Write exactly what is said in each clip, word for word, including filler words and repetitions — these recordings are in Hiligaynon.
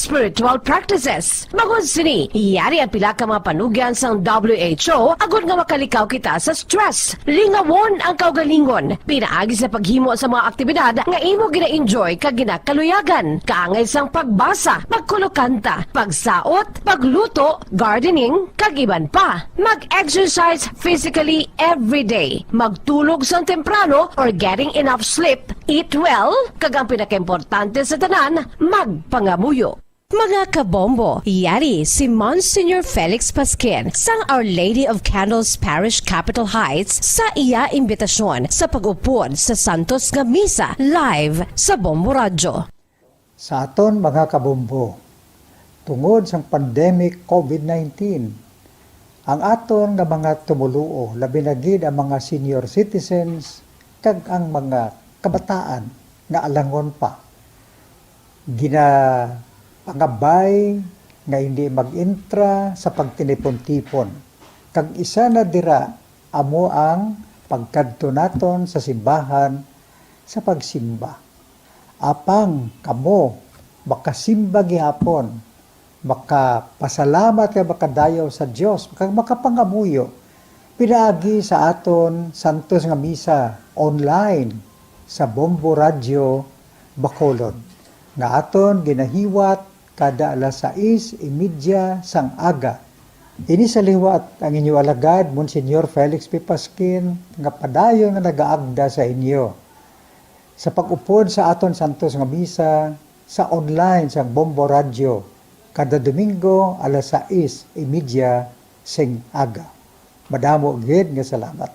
spiritual practices. Bangod sini, yari ang pila ka mga panugyan sang W H O agod nga makalikaw kita sa stress. Lingawon ang kaugalingon pinaagi sa paghimo sa mga aktibidad nga imo gina-enjoy kag ginakaluyagan, kaangay sang pagbasa, pagkulokanta, pagsaot, pagluto, gardening, kag iban pa. Mag-exercise physically every day. Magtulog sang temprano or getting enough sleep. Eat well, kag ang pinakaimportante sa tanan, magpangamuyo. Mga kabombo, yari si Monsignor Felix Pasquin sang Our Lady of Candles Parish, Capitol Heights, sa iya imbitasyon sa pag-upod sa Santos nga Misa live sa Bombo Radyo. Sa aton mga kabombo, tungod sang pandemic COVID nineteen, ang aton nga mga tumoluo, labi na gid ang mga senior citizens kag ang mga kabataan nga alangon pa, ginapangabay nga hindi mag-intra sa pagtinipon-tipon. Kag isa na dira amo ang pagkadto naton sa simbahan sa pagsimba. Apang kamo makasimba gihapon, makapasalamat kag makadayaw sa Dios, kag makapangamuyo pinaagi sa aton santos nga misa online sa Bombo Radyo Bacolod, nga aton ginahiwat kada alas sais y media sang aga. Ini sa liwat ang inyo alagad, Monsignor Felix P. Pasquin, nga padayon nga nagaagda sa inyo sa pag-upod sa aton santos nga misa sa online sang Bombo Radyo kada Domingo alas sais y media sing aga. Madamo gid nga salamat.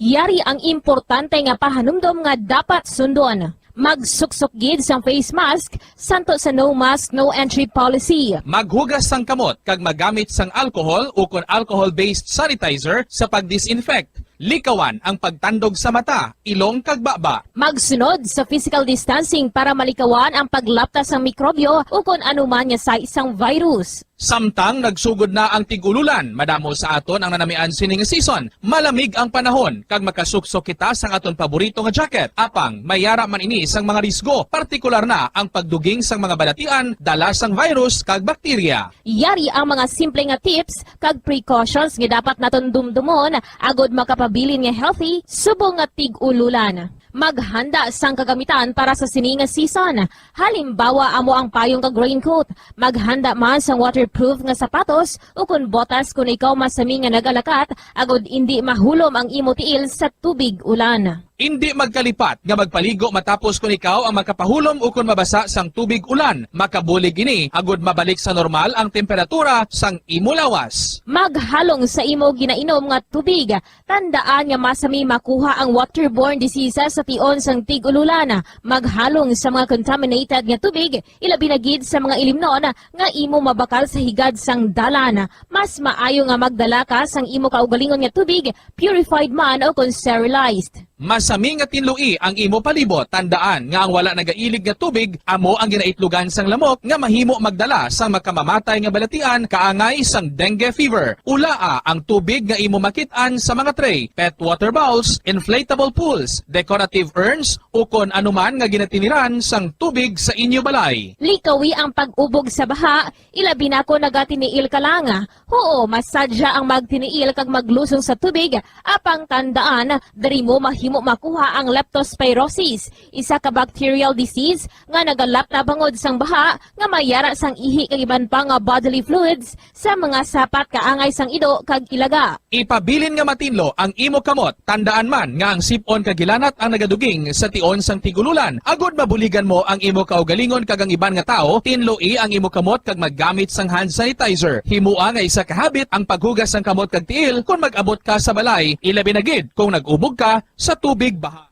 Yari ang importante nga pahanumdom nga dapat sundon. Magsuksok gid sang face mask, santo sa no mask, no entry policy. Maghugas sang kamot kag magamit sang alcohol ukon alcohol-based sanitizer sa pag-disinfect. Likawan ang pagtandog sa mata, ilong kag baba. Magsunod sa physical distancing para malikawan ang paglapta sang mikrobyo ukon anuman nga sais sang virus. Samtang nagsugod na ang tig-ululan, madamo sa aton ang nanamian sini nga season. Malamig ang panahon, kag makasuksok kita sang aton paborito nga jacket. Apang, may yara man ini sang mga risgo, partikular na ang pagduging sang mga balatian, dala sang virus kag bakterya. Yari ang mga simple nga tips kag precautions nga dapat naton dumdumon agod makapabilin nga healthy subong nga tig-ululan. Maghanda sang kagamitan para sa sini nga season. Halimbawa, amo ang payong kag raincoat. Maghanda man sang waterproof nga sapatos ukon botas kon ikaw masami nga nagalakat agod indi mahulom ang imo tiil sa tubig ulan. Indi magkalipat nga magpaligo matapos kon ikaw ang makapahulom ukon mabasa sang tubig ulan. Makabulig ini agod mabalik sa normal ang temperatura sang imo lawas. Maghalong sa imo ginainom nga tubig. Tandaan nga masami makuha ang waterborne diseases sa tion sang tig-ululan. Maghalong sa mga contaminated nga tubig, ilabi na gid sa mga ilimnon nga imo mabakal sa higad sang dalan. Mas maayo nga magdala ka sang imo kaugalingon nga tubig, purified man o kon sterilized. Masami nga tinloi ang imo palibot. Tandaan nga ang wala nagailig nga tubig amo ang ginaitlogan sang lamok nga mahimo magdala sang makamamatay nga balatian kaangay sang dengue fever. Ulaa ang tubig nga imo makit-an sa mga tray, pet water bowls, inflatable pools, decorative urns, ukon anuman nga ginatiniran sang tubig sa inyo balay. Likawi ang pag-ubog sa baha, ilabi na kon nagatiniil ka lang. Huo, masadya ang magtiniil kag maglusong sa tubig, apang tandaan, diri mo mahimo makuha ang leptospirosis, isa ka bacterial disease nga nagalapta bangod sang baha nga may yara sang ihi kag iban pa nga bodily fluids sa mga sapat kaangay sang ido kag ilaga. Ipabilin nga matinlo ang imo kamot. Tandaan man nga ang sip-on kag hilanat ang nagaduging sa tion sang tig-ululan. Agod mabuligan mo ang imo kaugalingon kag ang iban nga tawo, tinloi ang imo kamot kag maggamit sang hand sanitizer. Himoa nga isa ka habit ang paghugas sang kamot kag tiil kon mag-abot ka sa balay, ilabi na gid kon nag-ubog ka sa tubig baha.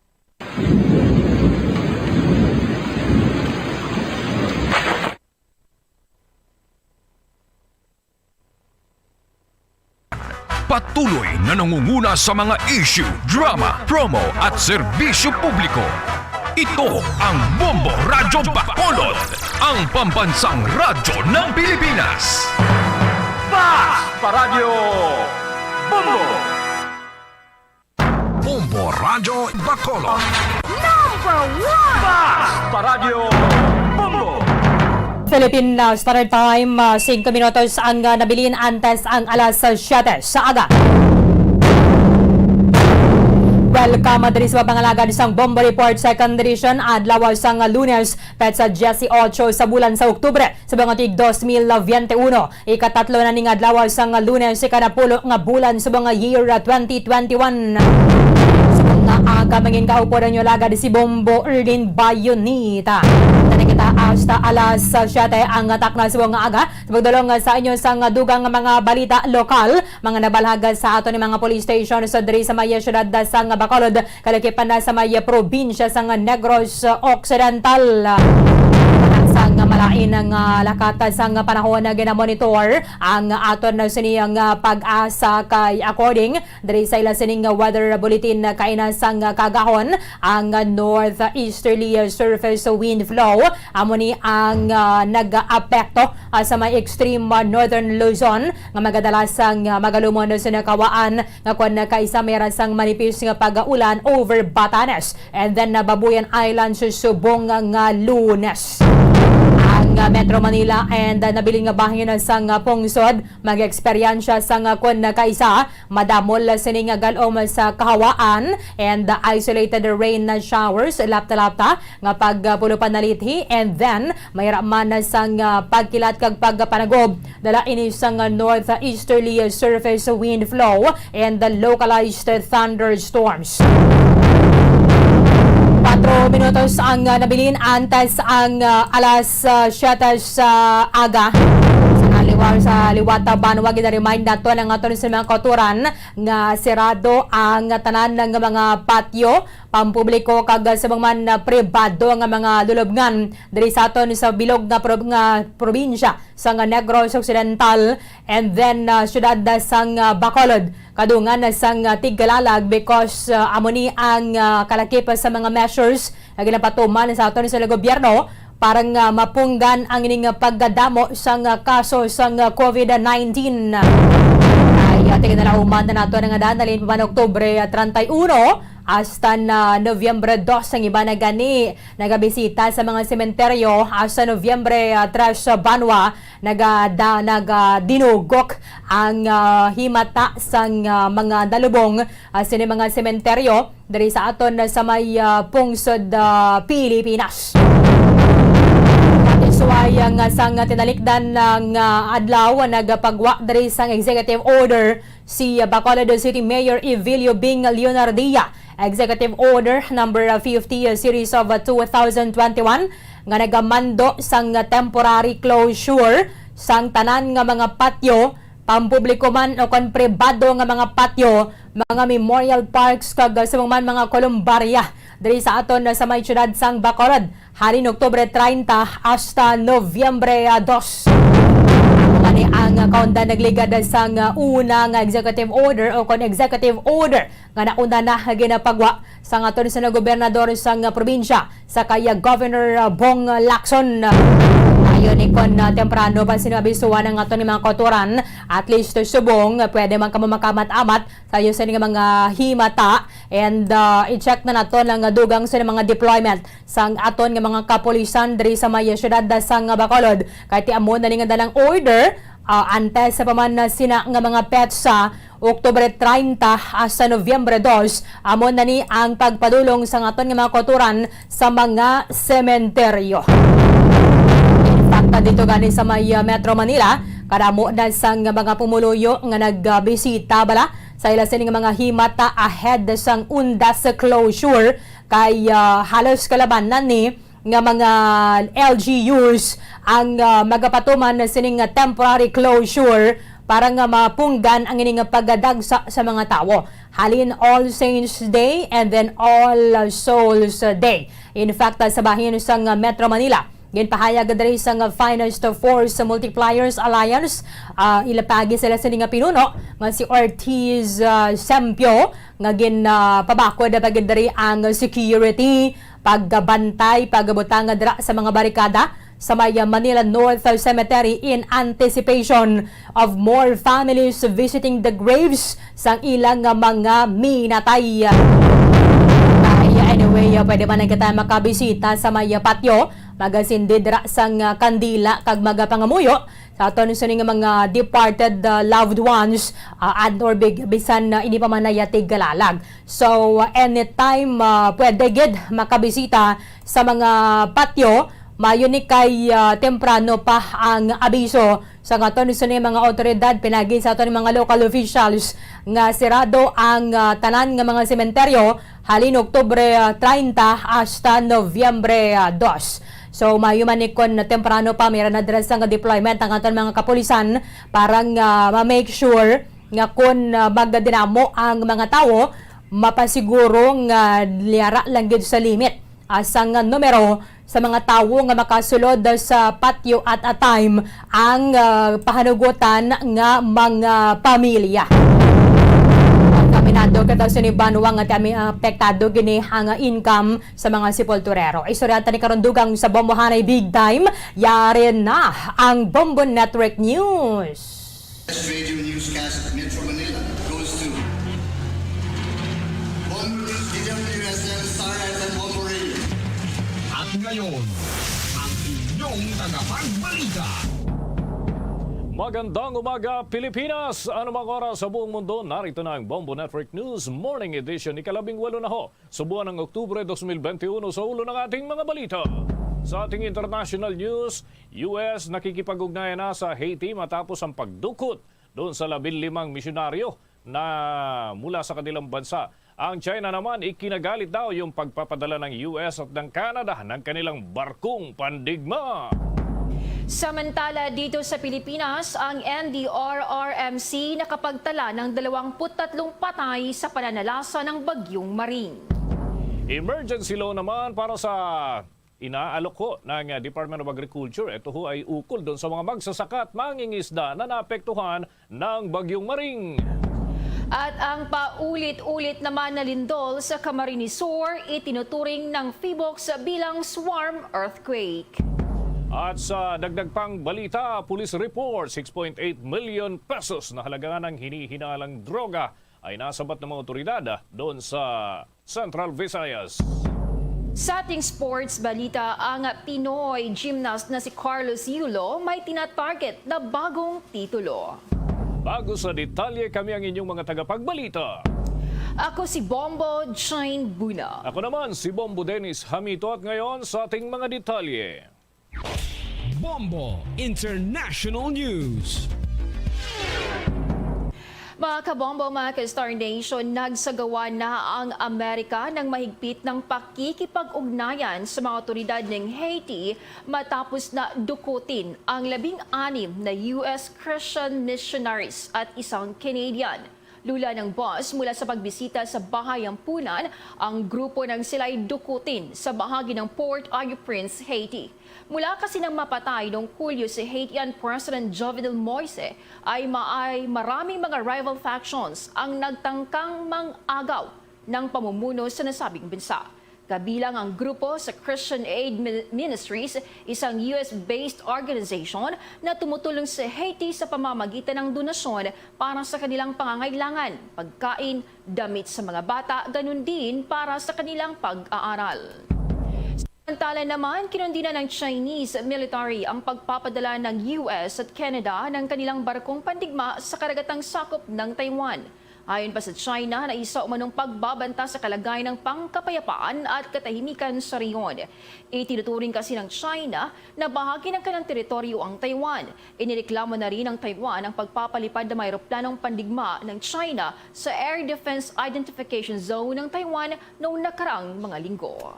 Patuloy na nangunguna sa mga issue, drama, promo, at serbisyo publiko. Ito ang Bombo Radyo Bacolod, ang pambansang radyo ng Pilipinas. Fast Paradyo Bombo! Bombo Radyo Bacolod. Number one! Fast Paradyo Bombo! Philippine, uh, Standard Time, uh, singko minutos ang, uh, nabilin antes ang alas, uh, siyete sa aga. Welcome, uh, diri sa pangalagad sang Bombo Report, second edition, adlaw sang, uh, Lunes, petsa diyesyocho sa bulan sa Oktubre, sa mga tig dos mil biyente uno. Ikatatlo na ning adlaw sang Lunes, ikanapulo nga bulan sa mga year twenty twenty-one. Sa mga aga, mangin kaupod ang inyo alagad si Bombo Erdin Bayonita. Tani kita hasta alas siyete ang takna sa mga aga. Sa pagdulong sa inyo sang dugang nga mga balita lokal, mga nabalhag sa aton ni mga police station sa diri sa may siyudad sang Bacolod, kalakipan na sa may probinsya sang Negros Occidental. Sang malain nga lakat sang panahon na ginamonitor ang aton sini nga pag-asa kay according diri sa ila sining weather bulletin kaina sang kagahon ang northeasterly surface wind flow amo ni ang, ah, nag-apekto, ah, sa may extreme, ah, northern Luzon nga magadala sang, ah, magalumon sa nakawaan nga kon kaisa may rasang manipis nga pag-ulan over Batanes and then, ah, Babuyan Island sa subong nga Lunes. Ang, ah, Metro Manila and, ah, nabilin nga bahin sang, ah, pungsod mag-eksperyensya sang, ah, kon kaisa madamol sini nga gal-om sa kahawaan and, ah, isolated rain showers lapta-lapta nga pagpulo panalithi and then may ra man sang, ah, pagkilat kag pagpanagob. Dala ini sang northeasterly surface wind flow and the localized thunderstorms. Patro minutos ang, ah, nabilin antes ang, ah, alas, ah, siyete sa aga. Sa liwa-, sa liwat banwa, gina-remind nato ang aton sa mga kauturan nga sirado ang tanan nga mga patio pampubliko kag sa mga man pribado nga mga lulubngan diri sa aton sa bilog nga prob-, nga probinsya sang Negros Occidental and then, ah, siyudad sang, ah, Bacolod, kadungan sang, ah, tigkalalag because, ah, amo ni ang, ah, kalakip sa mga measures nga ginapatuman sa aton sa gobyerno para nga mapunggan ang ining pagkadamo sang, ah, kaso sang, ah, covid nineteen. Ay, ah, tigkalauman na nato nga daan, halin pa man Oktubre, ah, treinta y uno hasta na Nobyembre dos ang iban na gani nagabisita sa mga sementeryo hasta Nobyembre, ah, tres banwa naga-, da-, nagadinugok ang, ah, himata sang, ah, mga nalubong, ah, sini mga sementeryo diri sa aton, ah, sa may, ah, pungsod, ah, Pilipinas. Katisway nga sang tinalikdan nga adlaw nagapagwa diri sang executive order si Bacolod City Mayor Evilio Bing Leonardia, Executive Order number fifty, series of two thousand twenty-one, nga nagamando sang temporary closure sang tanan nga mga patio, pampubliko man o kon pribado nga mga patio, mga memorial parks, kag sa mga man mga kolumbarya diri sa aton sa may siyudad sang Bacolod. Halin Oktubre treinta hasta Nobyembre, ah, dos. Amo gani ang, ah, kaundan nagligad sang, ah, una nga executive order o kon executive order nga nauna na ginapagwa sang aton sa gobernador sang, ah, probinsya sa kay, ah, Governor, ah, Bong Lacson. Ayon ni kon, ah, temprano pa sino abisuhan ang aton ni mga kauturan, at least subong pwede man kamo makamat-amat sa iyo sa mga himata and, ah, i-check na nato ang dugang sa mga deployment sang aton nga mga kapulisan diri sa may siyudad sang Bacolod, kay ti amo na ni nga dalang order, ah, antes pa man na sina nga mga petsa, Oktubre treinta hasta Nobyembre dos, amo na ni ang pagpadulong sang aton nga mga kauturan sa mga sementeryo. In fact, dito gani sa may, ah, Metro Manila, kadamo na sang mga pumuluyo nga nagbisita bala sa ila sining mga himata ahead sang undas closure kay, ah, halos kalabanan ni nga mga L G Us ang, ah, magapatuman sining temporary closure para nga mapunggan ang ining pagdagsa sa mga tawo halin All Saints Day and then All Souls Day. In fact, sa bahin sang Metro Manila, ginpahayag diri sang Finest Force Multipliers Alliance, ah, ilapagi sila sini nga pinuno nga si Ortiz, ah, Sempio, nga gin, ah, pabakod pa gid diri ang security, pagbantay, pagbutang dira sa mga barikada sa may Manila North Cemetery in anticipation of more families visiting the graves sang ilang mga minatay. Ay, anyway, pwede man lang kita makabisita sa may patio Magasindi dira sang, ah, kandila kag magapangamuyo sa aton sini nga mga departed, ah, loved ones, ah, and or big, bisan, ah, hindi pa man nayatig kalalag. So, ah, anytime, ah, pwede gid makabisita sa mga patyo, mayo ni kay, ah, temprano pa ang abiso sa aton sini mga awtoridad, pinagi sa aton mga local officials nga sirado ang, ah, tanan nga mga sementeryo halin Oktubre, ah, treinta hasta Nobyembre, ah, dos. So, mayo man ni kon temprano pa, may ra na dira sang deployment ang aton mga kapulisan para nga ma-make sure nga kon, ah, magdadinamo ang mga tawo, mapasiguro nga liyara lang gid sa limit, ah, sang numero sa mga tawo nga makasulod sa patyo at a time ang, ah, pahanugutan nga mga pamilya. Kaminado kita sa ni banwa nga ti ami apektado gini ang income sa mga sepulturero. Istorya ta ni karon dugang sa Bombo Hanay Big Time. Yari na ang Bombo Network News. Best radio newscast Metro Manila goes to Bombo News, D W S M, Star F M, Bombo Radio. At ngayon, ang inyong tagapagbalita. Magandang umaga, Pilipinas! Anumang oras sa buong mundo, narito na ang Bombo Network News Morning Edition, ikalabing walo na ho sa buwan ng Oktubre dos mil benti uno. Sa ulo ng ating mga balita, sa ating international news, U S nakikipag-ugnayan na sa Haiti matapos ang pagdukot doon sa labing limang misyonaryo na mula sa kanilang bansa. Ang China naman, ikinagalit daw yung pagpapadala ng U S at ng Canada ng kanilang barkong pandigma. Samantala, dito sa Pilipinas, ang N D R R M C nakapagtala ng dalawampu't tatlong patay sa pananalasa ng Bagyong Maring. Emergency law naman para sa inaalok ho ng, ah, Department of Agriculture. Ito ho ay ukol doon sa mga magsasaka at mangingisda na naapektuhan ng Bagyong Maring. At ang paulit-ulit naman na lindol sa Camarines Sur, itinuturing ng PHIVOLCS bilang swarm earthquake. At sa dagdag pang balita, police report, six point eight million pesos na halaga ng hinihinalang droga ay nasabat ng mga otoridad, ah, doon sa Central Visayas. Sa ating sports balita, ang Pinoy gymnast na si Carlos Yulo may tina-target na bagong titulo. Bago sa detalye, kami ang inyong mga tagapagbalita. Ako si Bombo Jane Buna. Ako naman si Bombo Dennis Hamito, at ngayon sa ating mga detalye. Bombo International News. Mga kabombo, mga ka-Star Nation, nagsagawa na ang Amerika ng mahigpit ng pakikipag-ugnayan sa mga otoridad ng Haiti matapos na dukutin ang labing-anim na U S Christian missionaries at isang Canadian. Lula ng bus mula sa pagbisita sa Bahay Ampunan, ang grupo nang sila'y dukutin sa bahagi ng Port-au-Prince, Haiti. Mula kasi nang mapatay noong Hulyo si Haitian President Jovenel Moise, ay maay maraming mga rival factions ang nagtangkang mang-agaw ng pamumuno sa nasabing bansa. Kabilang ang grupo sa Christian Aid Mi-, Ministries, isang U S-based organization na tumutulong sa Haiti sa pamamagitan ng donasyon para sa kanilang pangangailangan, pagkain, damit sa mga bata, ganun din para sa kanilang pag-aaral. Samantala naman, kinundina ng Chinese military ang pagpapadala ng U S at Canada ng kanilang barkong pandigma sa karagatang sakop ng Taiwan. Ayon pa sa China, na isa umanong pagbabanta sa kalagayan ng pangkapayapaan at katahimikan sa rehiyon. Itinuturing kasi ng China na bahagi ng kanilang teritoryo ang Taiwan. Inireklamo na rin ng Taiwan ang pagpapalipad ng mga eroplanong pandigma ng China sa Air Defense Identification Zone ng Taiwan noong nakarang mga linggo.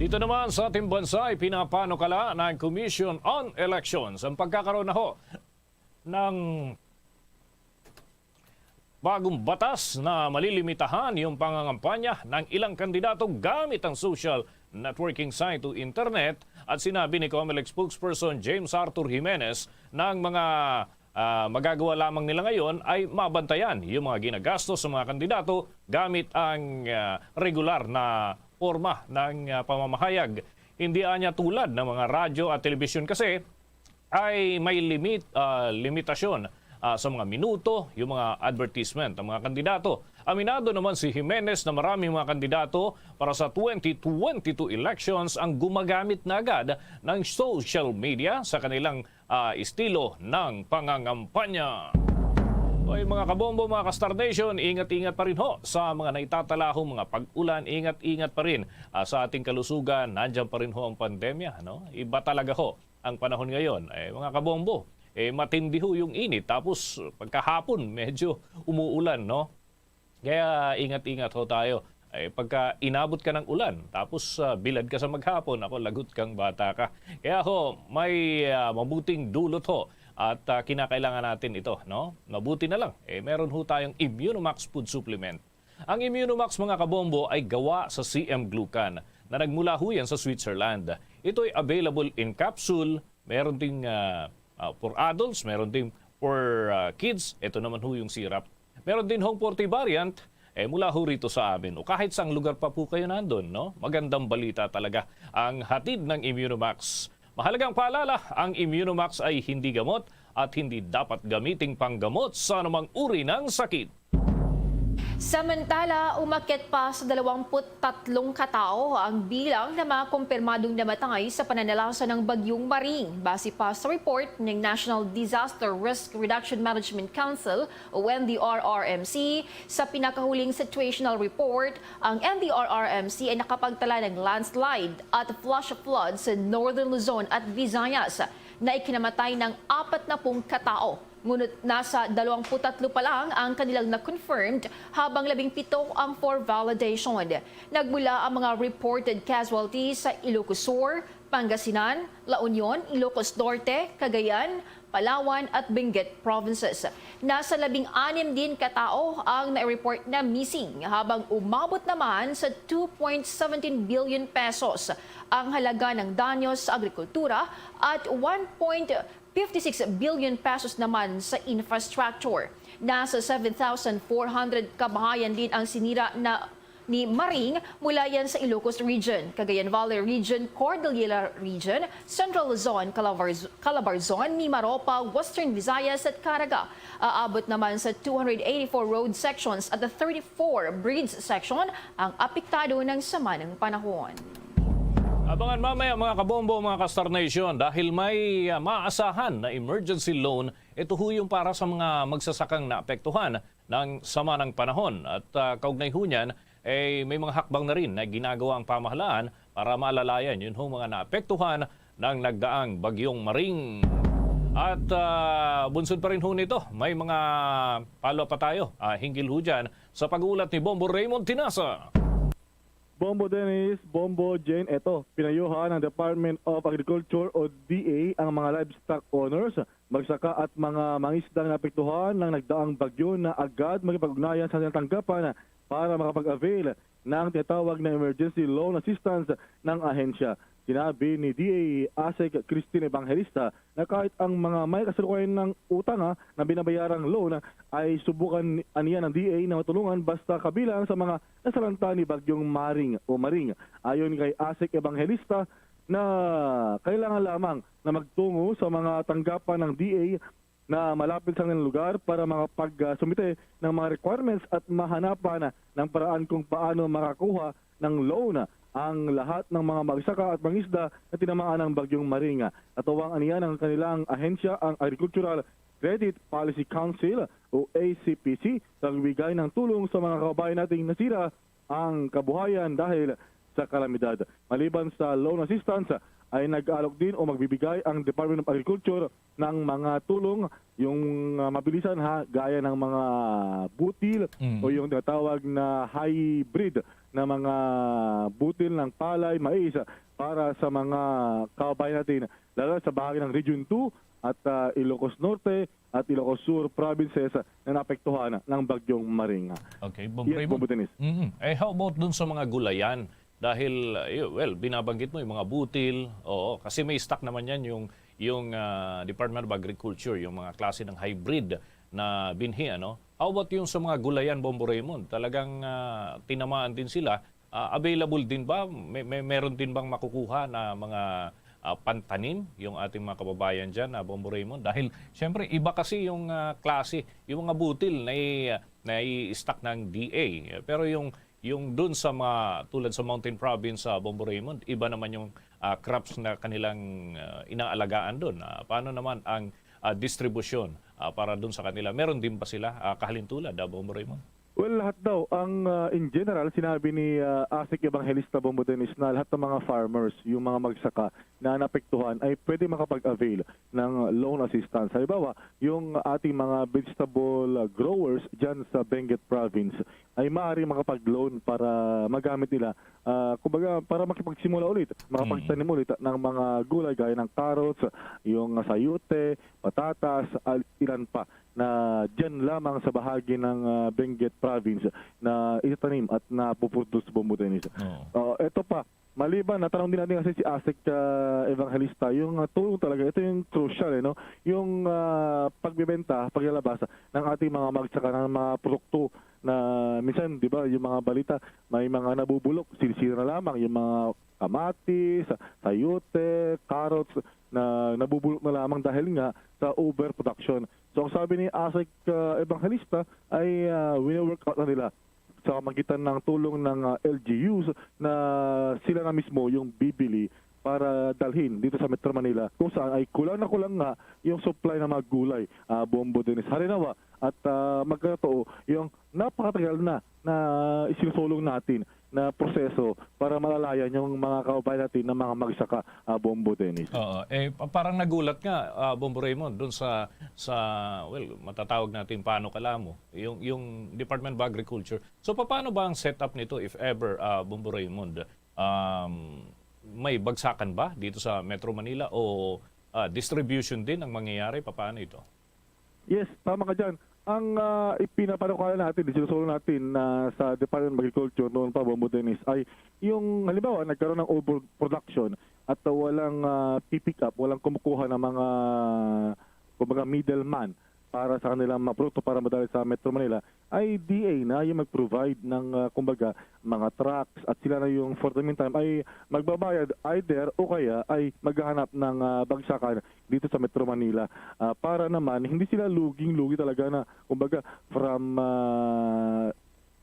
Dito naman sa ating bansa, ipinapanukala ng Commission on Elections ang pagkakaroon na ho ng bagong batas na malilimitahan yung pangangampanya ng ilang kandidato gamit ang social networking site o internet. At sinabi ni Comelec spokesperson James Arthur Jimenez na ang mga, ah, magagawa lamang nila ngayon ay mabantayan yung mga ginagastos sa mga kandidato gamit ang, ah, regular na forma ng, ah, pamamahayag. Hindi anya tulad ng mga radyo at telebisyon kasi ay may limit, ah, limitasyon ah, sa mga minuto yung mga advertisement ng mga kandidato. Aminado naman si Jimenez na maraming mga kandidato para sa twenty twenty-two elections ang gumagamit na agad ng social media sa kanilang, ah, estilo ng pangangampanya. Oy, mga kabombo, mga ka-Star Nation, ingat-ingat pa rin ho sa mga naitatala ho, mga pag-ulan, ingat-ingat pa rin, ah, sa ating kalusugan. Nandiyan pa rin ho ang pandemya, no? Iba talaga ho ang panahon ngayon. Eh, mga kabombo, eh, matindi ho yung init. Tapos, pagkahapon, medyo umuulan, no? Kaya ingat-ingat ho tayo. Eh, pagka inabot ka ng ulan, tapos, ah, bilad ka sa maghapon, ako, lagot kang bata ka. Kaya ho, may, ah, mabuting dulot ho. At, ah, kinakailangan natin ito, no? Mabuti na lang, eh, meron ho tayong Immunomax Food Supplement. Ang Immunomax, mga kabombo, ay gawa sa C M Glucan na nagmula ho yan sa Switzerland. Ito ay available in capsule, meron ding, ah, ah, for adults, meron ding for, ah, kids. Ito naman ho yung syrup. Meron din hong forty variant, eh, mula ho rito sa amin. O kahit saang lugar pa po kayo nandun, no? Magandang balita talaga ang hatid ng Immunomax. Mahalagang paalala, ang Immunomax ay hindi gamot at hindi dapat gamiting panggamot sa anumang uri ng sakit. Samantala, umakyat pa sa dalawampu't tatlong katao ang bilang ng mga kumpirmadong namatay sa pananalasa ng Bagyong Maring, base pa sa report ng National Disaster Risk Reduction Management Council o N D R R M C. Sa pinakahuling situational report, ang N D R R M C ay nakapagtala ng landslide at flash flood sa Northern Luzon at Visayas na ikinamatay ng apat na pung katao. Ngunit nasa dalawampu't tatlo pa lang ang kanilang na-confirmed, habang labing pito ang for validation. Nagmula ang mga reported casualties sa Ilocos Sur, Pangasinan, La Union, Ilocos Norte, Cagayan, Palawan at Benguet provinces. Nasa labing anim din katao ang na-report na missing, habang umabot naman sa two point seventeen billion pesos ang halaga ng danyos sa agrikultura at one point fifty-six billion pesos naman sa infrastructure. Nasa seven thousand four hundred kabahayan din ang sinira na ni Maring, mula yan sa Ilocos Region, Cagayan Valley Region, Cordillera Region, Central Luzon, Calabarz-, Calabarzon, Mimaropa, Western Visayas at Caraga. Aabot naman sa two hundred eighty-four road sections at thirty-four bridge section ang apektado ng sama ng panahon. Abangan mamaya, mga kabombo, mga ka-Star Nation, dahil may, ah, maasahan na emergency loan. Ito ho yung para sa mga magsasakang naapektuhan ng sama ng panahon. At, ah, kaugnay ho niyan, eh, may mga hakbang na rin na ginagawa ang pamahalaan para maalalayan yun ho mga naapektuhan ng nagdaang Bagyong Maring. At, ah, bunsod pa rin ho nito, may mga follow-up pa tayo, ah, hinggil ho dyan sa pag-uulat ni Bombo Raymond Tinasa. Bombo Dennis, Bombo Jane, eto, pinayuhan ng Department of Agriculture o D A ang mga livestock owners, magsaka at mga mangisdang naapektuhan ng nagdaang bagyo na agad makipag-ugnayan sa kanilang tanggapan para makapag-avail ng tinatawag na emergency loan assistance ng ahensya. Sinabi ni D A ASEC Christine Evangelista na kahit ang mga may kasalukuyan ng utang, ah, na binabayarang loan, ah, ay subukan aniya ng D A na matulungan basta kabilang sa mga nasalanta ni Bagyong Maring o Maring. Ayon kay ASEC Evangelista na kailangan lamang na magtungo sa mga tanggapan ng D A na malapit sa kanilang lugar para makapagsumite ng mga requirements at mahanapan ng paraan kung paano makakuha ng loan ang lahat ng mga magsaka at mangisda na tinamaan ng Bagyong Maring. Katuwang aniya ng kanilang ahensya, ang Agricultural Credit Policy Council o A C P C, sa pagbibigay ng tulong sa mga kababayan nating nasira ang kabuhayan dahil sa kalamidad. Maliban sa loan assistance, ay nag-aalok din o magbibigay ang Department of Agriculture ng mga tulong, yung, ah, mabilisan, ha, gaya ng mga butil Mm. o yung tinatawag na hybrid na mga butil ng palay, mais, para sa mga kababayan natin, lalo sa bahagi ng Region two at, ah, Ilocos Norte at Ilocos Sur provinces na naapektuhan ng Bagyong Maring. Okay, Bob Yes, Raymond. Bombo Dennis. Mhm. Eh, how about dun sa mga gulayan? Dahil, eh, well, binabanggit mo yung mga butil. Oo, kasi may stock naman yan yung, yung, ah, Department of Agriculture, yung mga klase ng hybrid na binhi, ano? How about yung sa mga gulayan, Bombo Raymond? Talagang, ah, tinamaan din sila. Ah, available din ba? May, may, meron din bang makukuha na mga, ah, pantanim yung ating mga kababayan diyan, ah, Bombo Raymond? Dahil siyempre iba kasi yung, ah, klase, yung mga butil na i-, na i-stock ng D A. Pero yung, yung dun sa mga tulad sa Mountain Province, sa Bombo Raymond, iba naman yung, ah, crops na kanilang, ah, inaalagaan dun. Ah, paano naman ang, ah, distribusyon, ah, para dun sa kanila? Meron din ba sila, ah, kahalintulad, ah, Bombo Raymond? Well, lahat daw. Ang, ah, in general, sinabi ni, ah, Asik Evangelista Bombo Dennis na lahat ng mga farmers, yung mga magsaka na naapektuhan, ay pwede makapag-avail ng loan assistance. Halimbawa, yung ating mga vegetable, ah, growers dyan sa Benguet Province ay maaari makapag-loan para magamit nila, ah, kumbaga, para makipagsimula ulit, makapagtanim ulit ng mga gulay gaya ng carrots, yung sayote, patatas, al-, ilan pa na dyan lamang sa bahagi ng, ah, Benguet Province na itatanim at napuproduce, Bombo Dennis. Oo. Ah, eto pa, maliban, natanong din natin kasi si Asik, ah, Evangelista, yung, ah, tulong talaga, ito yung crucial, eh, no? Yung, ah, pagbebenta, paglalabas ng ating mga magsaka ng mga produkto na minsan, di ba, yung mga balita, may mga nabubulok, sila-sila na lamang, yung mga kamatis, sayote, carrots, na nabubulok na lamang dahil nga sa overproduction. So, ang sabi ni Asik, ah, Evangelista ay, ah, wini-work out na nila sa pamagitan ng tulong ng, ah, L G Us na sila na mismo yung bibili para dalhin dito sa Metro Manila, kung saan ay kulang na kulang nga yung supply ng mga gulay, ah, Bombo Dennis. Halimbawa, at, ah, magkatotoo, yung napakatagal na na isinusulong natin na proseso para malalayan yung mga kababayan natin na mga magsaka, ah, Bombo Dennis. Oo. Eh, pa-, parang nagulat nga, ah, Bombo Raymond, dun sa, sa, well, matatawag natin paano kalamo, yung, yung Department of Agriculture. So, paano ba ang setup nito if ever, ah, Bombo Raymond? Um, may bagsakan ba dito sa Metro Manila o, ah, distribution din ang mangyayari? Paano ito? Yes, tama ka dyan. Ang, ah, ipinapanukala natin, isinusulong natin na sa Department of Agriculture noon pa, Bombo Dennis, ay yung halimbawa, nagkaroon ng overproduction at walang, ah, pipick up, walang kumukuha ng mga, kumbaga, middleman para sa kanilang mga produkto para madali sa Metro Manila, ay D A na yung mag-provide ng, ah, kumbaga, mga trucks at sila na yung for the meantime ay magbabayad either o kaya ay maghahanap ng, ah, bagsakan dito sa Metro Manila, ah, para naman hindi sila luging-lugi talaga na, kumbaga, from, ah,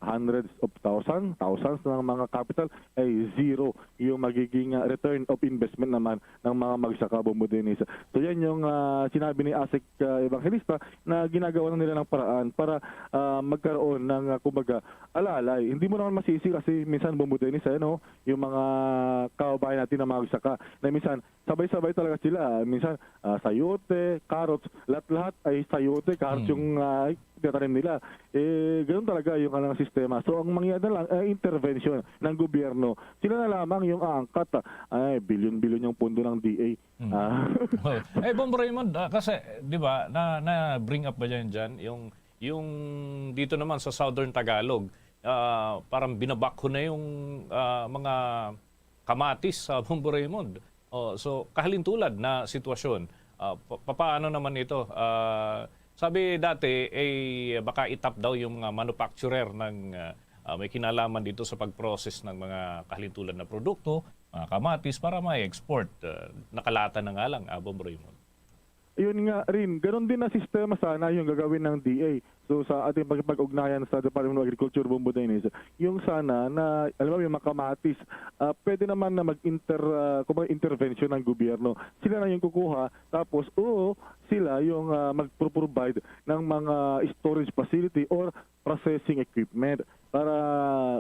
hundreds of thousands, thousands ng mga capital, ay zero yung magiging, ah, return of investment naman ng mga magsaka, Bombo Dennis. So, yan yung, ah, sinabi ni Asik, ah, Evangelista na ginagawa na nila ng paraan para, ah, magkaroon ng, ah, kumbaga, alalay. Hindi mo naman masisi kasi minsan, Bombo Dennis, eh, no? Yung mga kababayan natin na magsaka na minsan sabay-sabay talaga sila. Minsan, ah, sayote, carrots, lahat-lahat ay sayote, carrots Hmm. yung, ah, tinatanim nila. Eh, ganun talaga yung kanilang sistema. So, ang mangyayari na lang, eh, intervention ng gobyerno. Sila na lamang yung aangkat, ah. Ay, bilyon-bilyon yung pondo ng D A. Hmm. Ah. Oh. Eh, Bombo Raymond, ah, kasi, di ba, na, na-bring up ba dyan, dyan, yung, yung dito naman sa Southern Tagalog, ah, parang binabakho na yung, ah, mga kamatis sa Bombo Raymond. Oh, so, kahalintulad na sitwasyon. Ah, pa-, papaano naman ito? Ah, sabi dati, eh, baka itap daw yung mga manufacturer ng, ah, ah, may kinalaman dito sa pag-process ng mga kahalintulad na produkto, mga kamatis, para may export. Ah, nakalata na nga lang, ah, Bombo Raymond. Yun nga rin, ganun din na sistema sana yung gagawin ng D A. So, sa ating pakipag-ugnayan sa Department of Agriculture, Bombo Dennis, yung sana na, alam mo, yung mga kamatis, ah, pwede naman na mag-inter-, ah, kumbaga, intervention ng gobyerno. Sila na yung kukuha, tapos, oo, sila yung, ah, mag-provide ng mga storage facility or processing equipment para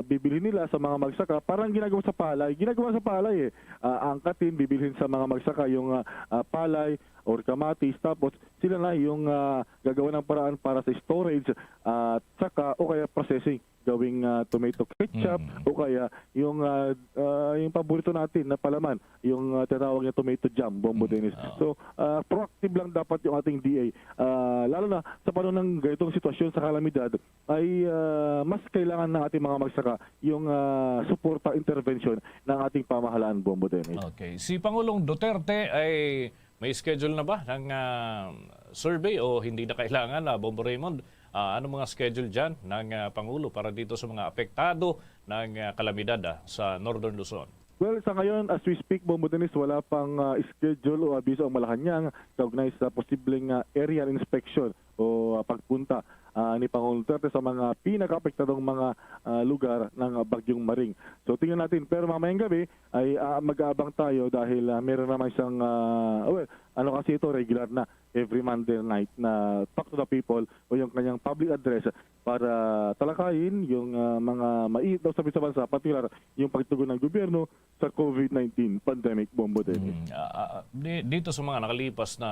bibilhin nila sa mga magsaka. Parang ginagawa sa palay. Ginagawa sa palay, eh. Ah, angkatin, bibilhin sa mga magsaka yung, ah, ah, palay or kamatis. Tapos, sila na yung, ah, gagawa ng paraan para sa storage at saka o kaya processing, gawing, ah, tomato ketchup Mm. o kaya yung, ah, ah, yung paborito natin na palaman, yung, ah, tinatawag niya tomato jam, Bombo Mm. Dennis. Oo. So, ah, proactive lang dapat yung ating D A. Ah, lalo na sa panahon ng ganitong sitwasyon sa kalamidad, ay, ah, mas kailangan ng ating mga magsaka yung, ah, suporta, intervention ng ating pamahalaan, Bombo Dennis. Okay. Si Pangulong Duterte ay may schedule na ba ng, ah, survey o hindi na kailangan, ah, Bombo Raymond? Ah, ano mga schedule dyan ng, ah, Pangulo para dito sa mga apektado ng, ah, kalamidad, ah, sa Northern Luzon? Well, sa ngayon, as we speak, Bombo Dennis, wala pang, ah, schedule o abiso ang Malacañang kaugnay sa posibleng, ah, aerial inspection o, ah, pagpunta, ah, ni Pangulong Duterte sa mga pinakaapektadong mga, ah, lugar ng, ah, Bagyong Maring. So, tingnan natin. Pero mamayang gabi ay, ah, mag-aabang tayo dahil, ah, meron naman siyang, ah, well, ano kasi ito, regular na every Monday night na Talk to the People o yung kanyang public address para talakayin yung, ah, mga mainit na usapin sa bansa, partikular yung pagtugon ng gobyerno sa COVID nineteen pandemic, Bombo Dennis. Mm, ah, ah, ah, di-, dito sa mga nakalipas na,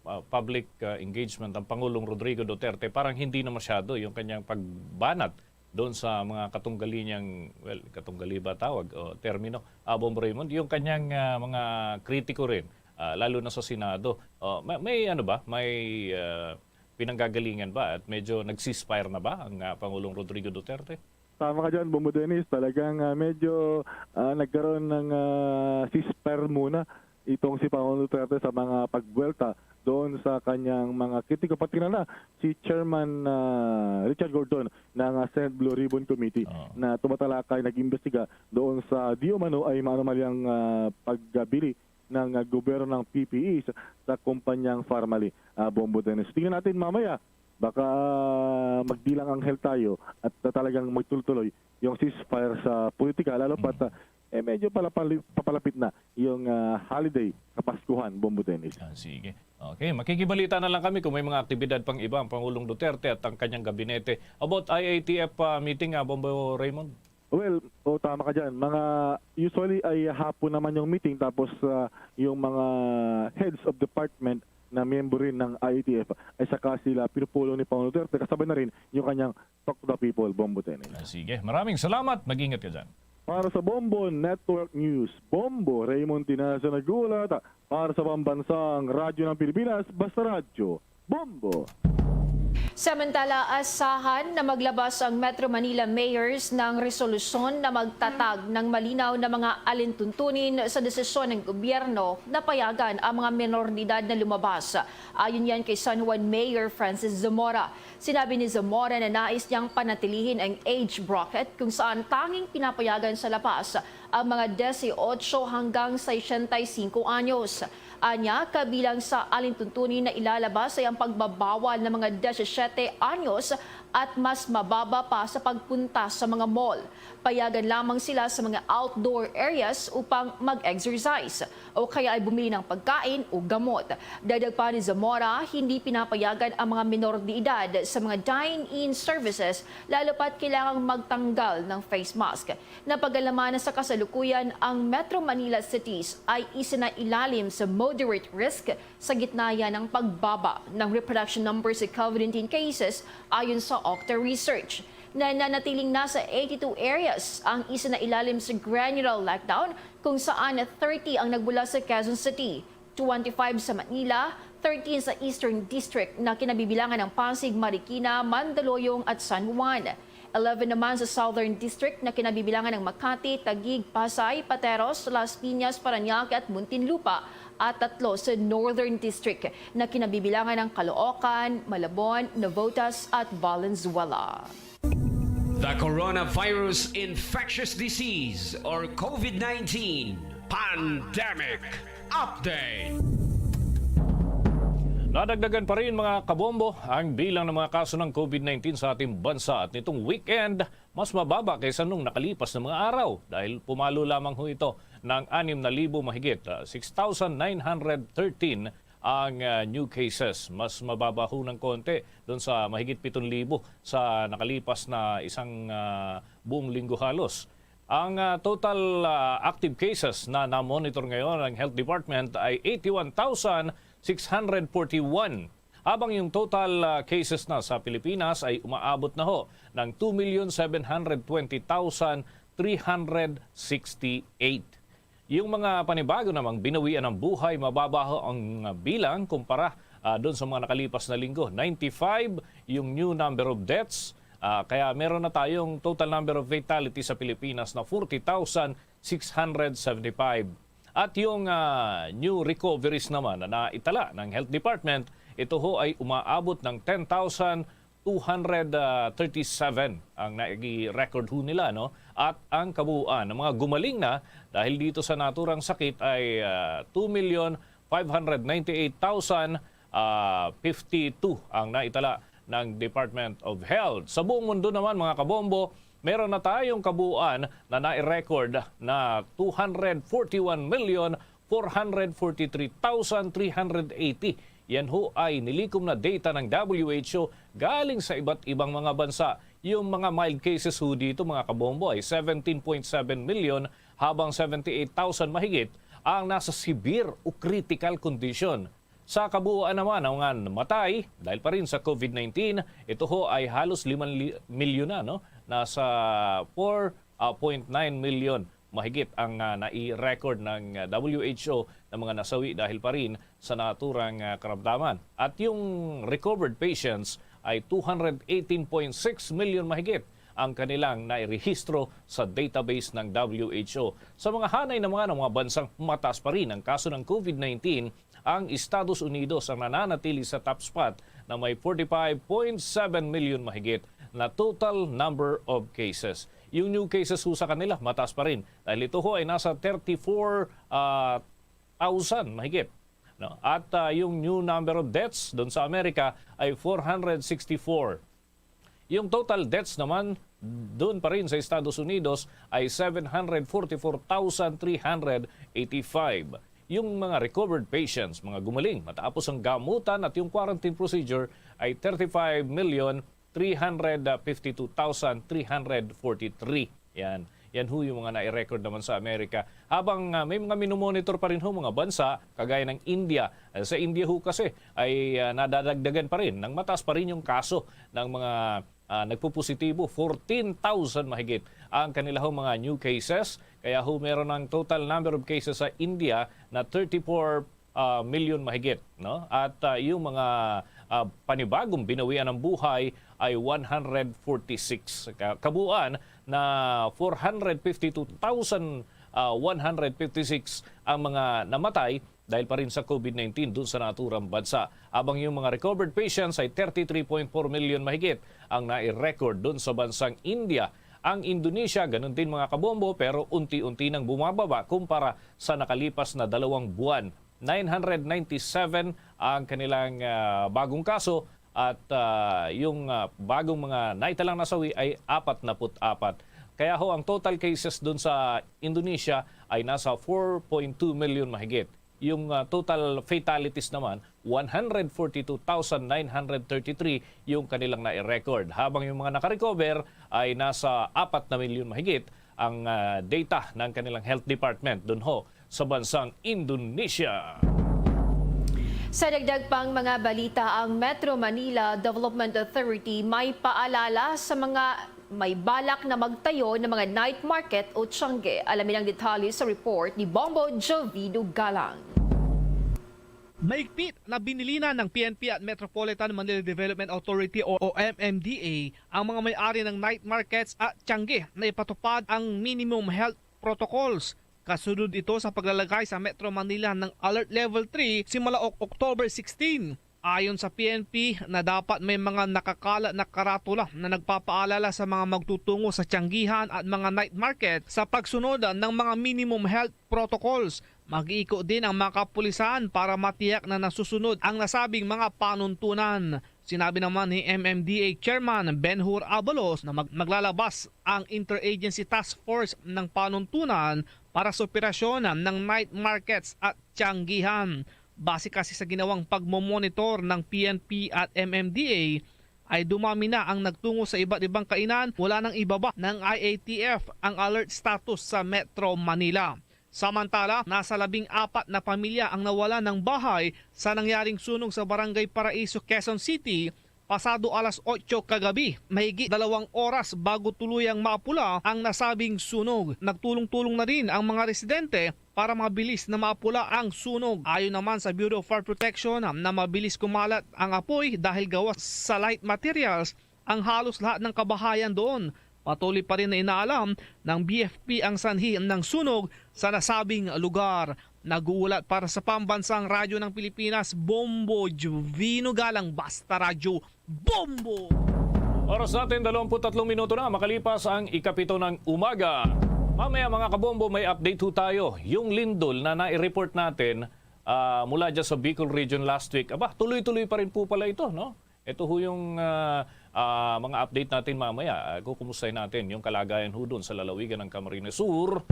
ah, public, ah, engagement ng Pangulong Rodrigo Duterte, parang hindi na masyado yung kanyang pagbanat doon sa mga katunggali niyang, well, katunggali ba tawag o termino, ah, Bombo Raymond, yung kanyang, ah, mga kritiko rin, ah, lalo na sa Senado. Oh, may, may ano ba? May, ah, pinanggagalingan ba? At medyo nag-ceasefire na ba ang, ah, Pangulong Rodrigo Duterte? Tama ka dyan, Bombo Dennis. Talagang, ah, medyo, ah, nagkaroon ng, ah, ceasefire muna itong si Pangulong Duterte sa mga pagbuwelta doon sa kanyang mga kritiko. Pati na na si Chairman, ah, Richard Gordon ng, ah, Senate Blue Ribbon Committee Oo. na tumatalakay, nag-imbestiga doon sa di umano ay maanomalyang, ah, pagbili ng, ah, gobyerno ng P P Es sa kumpanyang Farmally, ah, Bombo Dennis. Tingnan natin mamaya, baka magdilang anghel tayo at, ah, talagang magtuloy-tuloy yung ceasefire sa politika, lalo pat, Mm. ah, eh, medyo palapali-, papalapit na yung, ah, holiday, Kapaskuhan, Bombo Dennis. Ah, sige. Okay, makikibalita na lang kami kung may mga aktibidad pang iba ang Pangulong Duterte at ang kanyang gabinete about I A T F, ah, meeting, ah, Bombo Raymond. Well, o, tama ka dyan. Mga, usually ay hapon naman yung meeting, tapos, ah, yung mga heads of department na miyembro rin ng I A T F ay saka sila pinupulong ni Pangulong Duterte, kasabay na rin yung kanyang Talk to the People, Bombo Dennis. Ah, sige, maraming salamat. Mag-ingat ka dyan. Para sa Bombo Network News, Bombo Raymond Tinaza nag-uulat. Para sa Pambansang Radyo ng Pilipinas, Basta Radyo, Bombo. Samantala, asahan na maglabas ang Metro Manila Mayors ng resolusyon na magtatag ng malinaw na mga alintuntunin sa desisyon ng gobyerno na payagan ang mga menor de edad na lumabas. Ayon yan kay San Juan Mayor Francis Zamora. Sinabi ni Zamora na nais niyang panatilihin ang age bracket kung saan tanging pinapayagan sa La Paz ang mga dieciocho hanggang sesenta y cinco anyos. Anya, kabilang sa alintuntunin na ilalabas ay ang pagbabawal ng mga diecisiete anyos at mas mababa pa sa pagpunta sa mga mall. Payagan lamang sila sa mga outdoor areas upang mag-exercise o kaya ay bumili ng pagkain o gamot. Dagdag pa ni Zamora, hindi pinapayagan ang mga menor de edad sa mga dine-in services, lalo pa't kailangang magtanggal ng face mask. Napag-alaman na sa kasalukuyan, ang Metro Manila cities ay isinailalim sa moderate risk sa gitna yan ng pagbaba ng reproduction number sa COVID nineteen cases, ayon sa Octa Research. Nananatiling nasa eighty-two areas ang isinailalim sa granular lockdown, kung saan thirty ang nagmula sa Quezon City, twenty-five sa Manila, thirteen sa Eastern District na kinabibilangan ng Pasig, Marikina, Mandaluyong at San Juan, eleven naman sa Southern District na kinabibilangan ng Makati, Taguig, Pasay, Pateros, Las Piñas, Parañaque at Muntinlupa, at tatlo sa Northern District na kinabibilangan ng Caloocan, Malabon, Navotas at Valenzuela. The coronavirus infectious disease or COVID nineteen pandemic update. Nadagdagan pa rin, mga kabombo, ang bilang ng mga kaso ng COVID nineteen sa ating bansa, at nitong weekend, mas mababa kaysa nung nakalipas na mga araw dahil pumalo lamang ho ito ng anim na libo mahigit, ah, six thousand nine hundred thirteen ang, ah, new cases. Mas mababa ho ng konti doon sa mahigit pitong libo sa nakalipas na isang, ah, buong linggo halos. Ang, ah, total, ah, active cases na na-monitor ngayon ng Health Department ay eighty-one thousand six hundred forty-one, habang yung total, ah, cases na sa Pilipinas ay umaabot na ho ng two million seven hundred twenty thousand three hundred sixty-eight. Yung mga panibago namang binawian ng buhay, mababa ho ang bilang kumpara, ah, doon sa mga nakalipas na linggo. Ninety-five yung new number of deaths. Ah, kaya meron na tayong total number of fatalities sa Pilipinas na forty thousand six hundred seventy-five. At yung, ah, new recoveries naman na naitala ng Health Department, ito ho ay umaabot ng ten thousand two hundred thirty-seven ang nai-record ho nila, no? at ang kabuuan ng mga gumaling na dahil dito sa naturang sakit ay, ah, two million five hundred ninety-eight thousand, ah, fifty-two ang naitala ng Department of Health. Sa buong mundo naman, mga kabombo, meron na tayong kabuuan na nai-record na two hundred forty-one million four hundred forty-three thousand three hundred eighty. Yan ho ay nilikom na data ng W H O galing sa iba't ibang mga bansa. Yung mga mild cases ho dito, mga kabombo, ay seventeen point seven million, habang seventy-eight thousand mahigit ang nasa severe o critical condition. Sa kabuuan naman, ang mga namatay dahil pa rin sa COVID nineteen, ito ho ay halos limang li-, milyon na, no? Nasa four point nine million mahigit ang, ah, nai-record ng, ah, W H O na mga nasawi dahil pa rin sa naturang, ah, karamdaman. At yung recovered patients ay two hundred eighteen point six million mahigit ang kanilang nairehistro sa database ng W H O. Sa mga hanay naman ng mga bansang mataas pa rin ang kaso ng COVID nineteen, ang Estados Unidos ang nananatili sa top spot na may forty-five point seven million mahigit na total number of cases. Yung new cases ho sa kanila, mataas pa rin. Dahil ito ho ay nasa thirty-four, ah, thousand mahigit. No? At, ah, yung new number of deaths doon sa Amerika ay four hundred sixty-four. Yung total deaths naman doon pa rin sa Estados Unidos ay seven hundred forty-four thousand three hundred eighty-five. Yung mga recovered patients, mga gumaling matapos ang gamutan at yung quarantine procedure ay thirty-five million three hundred fifty-two thousand three hundred forty-three. Yan. Yan ho yung mga nai-record naman sa Amerika. Habang, ah, may mga minomonitor pa rin ho mga bansa, kagaya ng India. Eh, sa India ho kasi ay, ah, nadadagdagan pa rin ng mataas pa rin yung kaso ng mga, ah, nagpupositibo. Fourteen thousand mahigit ang kanila ho mga new cases. Kaya ho meron ng total number of cases sa India na thirty-four ah, milyon mahigit, no? At, ah, yung mga, ah, panibagong binawian ng buhay ay one hundred forty-six. Ka-, kabuuan na four hundred fifty-two thousand, ah, one hundred fifty-six ang mga namatay dahil pa rin sa COVID nineteen dun sa naturang bansa. Habang yung mga recovered patients ay thirty-three point four million mahigit ang nai-record dun sa bansang India. Ang Indonesia, ganun din, mga kabombo, pero unti-unti nang bumababa kumpara sa nakalipas na dalawang buwan. Nine hundred ninety-seven ang kanilang, ah, bagong kaso at, ah, yung, ah, bagong mga naitalang nasawi ay apat na put apat. Kaya ho, ang total cases dun sa Indonesia ay nasa four point two million mahigit. Yung, ah, total fatalities naman, one hundred forty-two thousand nine hundred thirty-three yung kanilang nai-record. Habang yung mga nakarecover ay nasa apat na milyon mahigit ang, ah, data ng kanilang health department dun ho sa bansang Indonesia. Sa dagdag pang mga balita, ang Metro Manila Development Authority may paalala sa mga may balak na magtayo ng mga night market o tiangge. Alamin ang detalye sa report ni Bombo Jovino Galang. Mahigpit na binilinan ng P N P at Metropolitan Manila Development Authority o M M D A ang mga may-ari ng night markets at tiangge na ipatupad ang minimum health protocols. Kasunod ito sa paglalagay sa Metro Manila ng Alert Level three simula October sixteen. Ayon sa P N P na dapat may mga nakakala na karatula na nagpapaalala sa mga magtutungo sa tiyanggihan at mga night market sa pagsunod ng mga minimum health protocols. Mag-iiko din ang mga kapulisan para matiyak na nasusunod ang nasabing mga panuntunan. Sinabi naman ni M M D A Chairman Ben Hur Abalos na mag- maglalabas ang Interagency Task Force ng panuntunan para sa operasyon ng night markets at tiyanggihan. Base kasi sa ginawang pagmomonitor ng P N P at M M D A, ay dumami na ang nagtungo sa iba't ibang kainan mula nang ibaba ng I A T F ang alert status sa Metro Manila. Samantala, nasa labing apat na pamilya ang nawala ng bahay sa nangyaring sunog sa Barangay Paraiso, Quezon City, pasado alas otso kagabi, mahigit dalawang oras bago tuluyang maapula ang nasabing sunog. Nagtulong-tulong na rin ang mga residente para mabilis na maapula ang sunog. Ayon naman sa Bureau of Fire Protection na mabilis kumalat ang apoy dahil gawas sa light materials ang halos lahat ng kabahayan doon. Patuloy pa rin na inaalam ng B F P ang sanhi ng sunog sa nasabing lugar. Nag-uulat para sa Pambansang Radyo ng Pilipinas, Bombo Jovino Galang, Basta Radyo, Bombo! Oras natin, dalawampu't tatlong minuto na makalipas ang ikapito ng umaga. Mamaya, mga kabombo, may update ho tayo. Yung lindol na nai-report natin, ah, mula dyan sa Bicol region last week. Aba, tuloy-tuloy pa rin po pala ito, no? Ito ho yung, ah, ah, mga update natin mamaya. Ah, kukumustahin natin yung kalagayan ho dun sa lalawigan ng Camarines Sur.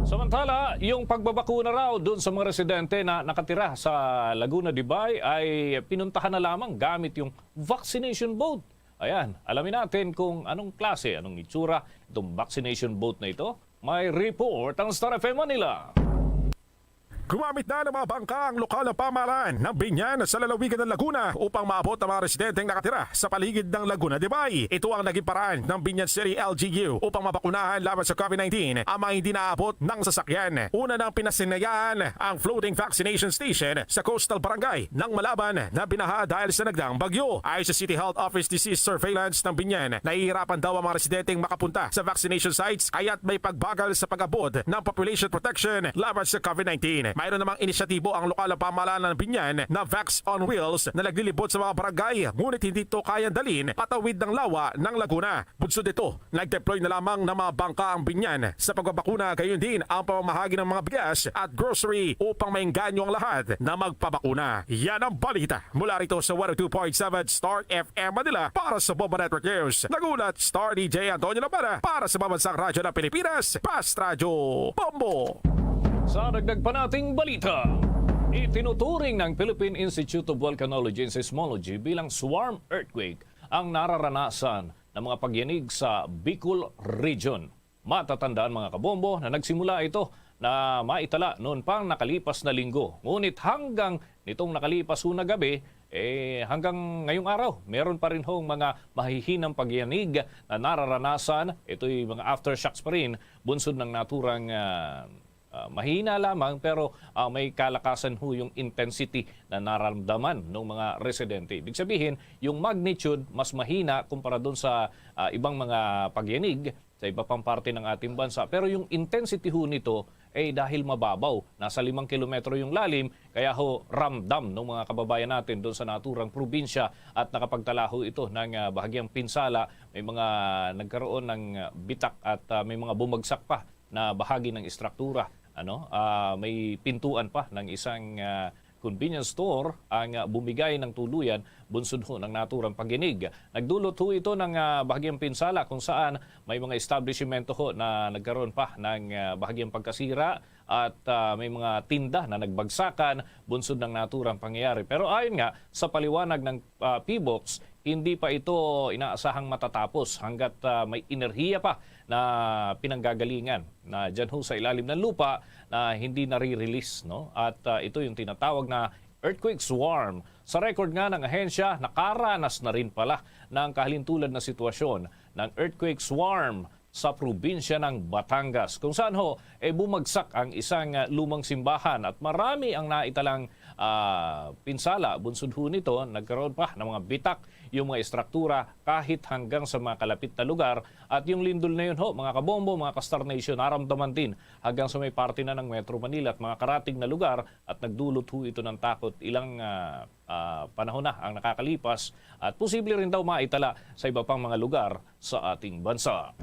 Samantala, yung pagbabakuna raw dun sa mga residente na nakatira sa Laguna de Bay ay pinuntahan na lamang gamit yung vaccination boat. Ayan, alamin natin kung anong klase, anong itsura itong vaccination boat na ito. May report ang Star F M Manila. Gumamit na ng mga bangka ang lokal na pamahalaan ng Binyan sa lalawigan ng Laguna upang maabot ang mga residenteng nakatira sa paligid ng Laguna de Bay. Ito ang naging paraan ng Binyan City L G U upang mabakunahan laban sa COVID nineteen ang mga hindi naabot ng sasakyan. Una nang pinasinayaan ang floating vaccination station sa coastal barangay ng Malaban na binaha dahil sa nagdaang bagyo. Ayon sa City Health Office Disease Surveillance ng Binyan, nahihirapan daw ang mga residenteng makapunta sa vaccination sites kaya't may pagbagal sa pag-abot ng population protection laban sa COVID nineteen. Mayroon namang inisyatibo ang lokal na pamahalaan ng Binyan na Vax on Wheels na naglilibot sa mga barangay, ngunit hindi ito kayang dalhin patawid ng lawa ng Laguna. Bunsod dito, nag-deploy na lamang ng mga bangka ang Binyan sa pagbabakuna, gayon din ang pamamahagi ng mga bigas at grocery upang maengganyo ang lahat na magpabakuna. Yan ang balita mula rito sa one oh two point seven Star F M Manila para sa Bombo Network News. Nagulat, Star D J Antonio Labana para sa Pambansang Radyo ng Pilipinas, Fast Radyo Bombo. Sa dagdag pa nating balita, itinuturing ng Philippine Institute of Volcanology and Seismology bilang swarm earthquake ang nararanasan ng mga pagyanig sa Bicol Region. Matatandaan, mga kabombo, na nagsimula ito na maitala noon pang nakalipas na linggo. Ngunit hanggang nitong nakalipas ho na gabi, eh, hanggang ngayong araw, meron pa rin hong mga mahihinang pagyanig na nararanasan. Ito'y mga aftershocks pa rin, bunsod ng naturang, ah, ah, mahina lamang, pero, ah, may kalakasan ho yung intensity na naramdaman ng mga residente. Ibig sabihin, yung magnitude mas mahina kumpara dun sa, ah, ibang mga pagyanig sa iba pang parte ng ating bansa. Pero yung intensity ho nito ay dahil mababaw, nasa limang kilometro yung lalim, kaya ho ramdam ng mga kababayan natin doon sa naturang probinsya at nakapagtala ho ito ng, ah, bahagyang pinsala. May mga nagkaroon ng, ah, bitak at, ah, may mga bumagsak pa na bahagi ng istruktura. Ano, ah, may pintuan pa ng isang, ah, convenience store ang, ah, bumigay ng tuluyan bunsod ho ng naturang pagyanig. Nagdulot ho ito ng, ah, bahagyang pinsala kung saan may mga establishmento ho na nagkaroon pa ng, ah, bahagyang pagkasira at, ah, may mga tinda na nagbagsakan bunsod ng naturang pangyayari. Pero ayon nga sa paliwanag ng, ah, PHIVOLCS, hindi pa ito inaasahang matatapos hanggat, ah, may enerhiya pa na pinanggagalingan na dyan ho sa ilalim ng lupa na hindi nare-release, no? At, ah, ito yung tinatawag na earthquake swarm. Sa record nga ng ahensya, nakaranas na rin pala ng kahalintulad na sitwasyon ng earthquake swarm sa probinsya ng Batangas, kung saan ho, eh, bumagsak ang isang, ah, lumang simbahan at marami ang naitalang, ah, pinsala. Bunsod ho nito, nagkaroon pa ng mga bitak yung mga istruktura kahit hanggang sa mga kalapit na lugar. At yung lindol na yun ho, mga kabombo, mga ka-Star Nation, naramdaman din hanggang sa may parte na ng Metro Manila at mga karatig na lugar at nagdulot ho ito ng takot ilang, ah, ah, panahon na ang nakakalipas at posible rin daw maitala sa iba pang mga lugar sa ating bansa.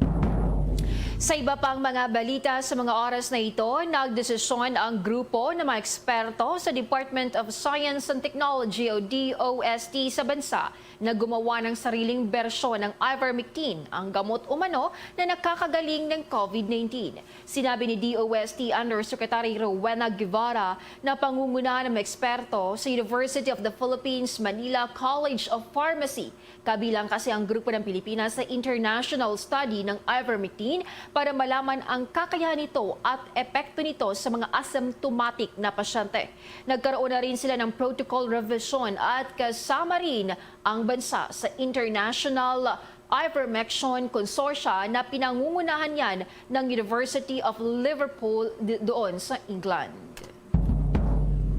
Sa iba pang mga balita sa mga oras na ito, nagdesisyon ang grupo ng mga eksperto sa Department of Science and Technology o D O S T sa bansa na gumawa ng sariling bersyon ng ivermectin, ang gamot umano na nakakagaling ng COVID nineteen. Sinabi ni D O S T Undersecretary Rowena Guevara na pangungunahan ng mga eksperto sa University of the Philippines Manila College of Pharmacy. Kabilang kasi ang grupo ng Pilipinas sa international study ng ivermectin para malaman ang kakayahan nito at epekto nito sa mga asymptomatic na pasyente. Nagkaroon na rin sila ng protocol revision at kasama rin ang bansa sa International Ivermectin Consortia na pinangungunahan yan ng University of Liverpool di-, doon sa England.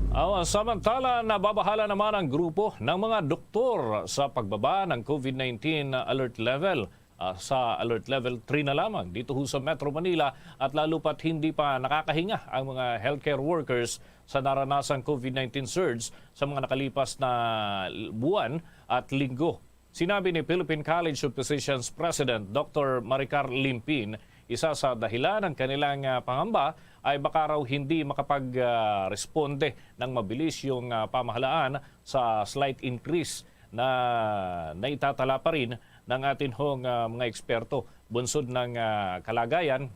Awa, samantala, nababahala naman ang grupo ng mga doktor sa pagbaba ng COVID nineteen alert level, ah, sa alert level three na lamang dito ho sa Metro Manila at lalo pat hindi pa nakakahinga ang mga healthcare workers sa naranasang COVID nineteen surge sa mga nakalipas na l-, buwan at linggo. Sinabi ni Philippine College of Physicians President Doctor Maricar Limpin, isa sa dahilan ng kanilang, ah, pangamba ay baka raw hindi makapag, ah, responde ng mabilis yung, ah, pamahalaan sa slight increase na naitatala pa rin ng atin hong, ah, mga eksperto. Bunsod ng, ah, kalagayan,